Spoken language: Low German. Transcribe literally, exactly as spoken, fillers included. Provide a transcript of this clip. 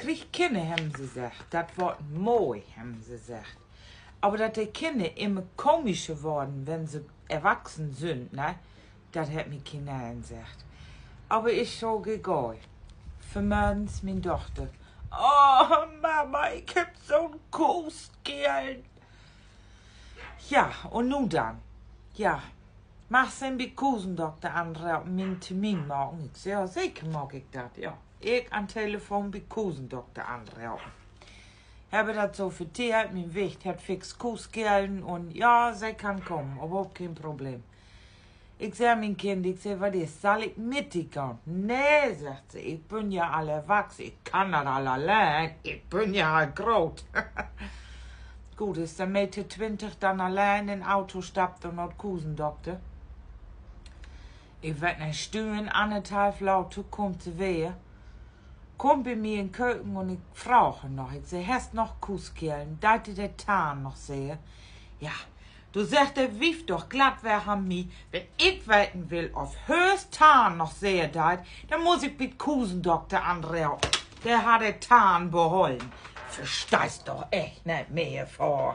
Krieg Kinner, hebben se seggt, dat word moi, hebben se seggt. Aver dat de Kinner immer komischer worden, wenn se erwachsen sünd, ne, dat hett mi keeneen seggt. Aver is so egal. Vanmörgens mien Dochter: Oh, Mama, ik hebb so'n Kuusgellen. Ja, un nu denn? Ja, magst du bi Kusendokter anropen, mi en Termin maken? Ik segg: Ja, seker maak ik dat, ja. Ik an Telefon bi Kusendokter anropen. Hebbe dat so vertellt, mien Wicht hett fix Kuusgellen un ja, se kann kamen, överhaupt keen Problem. Ik segg: Mien Kind, ik segg, wat is, sall ik mit di gahn? Nee, seggt se, ik bün ja al erwachsen, ik kann dat al alleen, ik bün ja al groot. Goot, is denn mit de twintig denn alleen in Auto stappt un na Kusendokter. Ik weet nich, Stünn, annerthalf later kummt se weer. Kummt bi mi in Köken un ik fraag noch, ik segg: Hest noch Kuusgellen? Deit di de Tahn noch sehr? Ja, do seggt de Wief doch glatt weg an mi: Wenn ik weten will, of hör Tahn noch sehr deit, denn muss ik bi Kusendokter anropen. De hett de Tahn behollen. Versteihst doch echt nich mehr, Fro.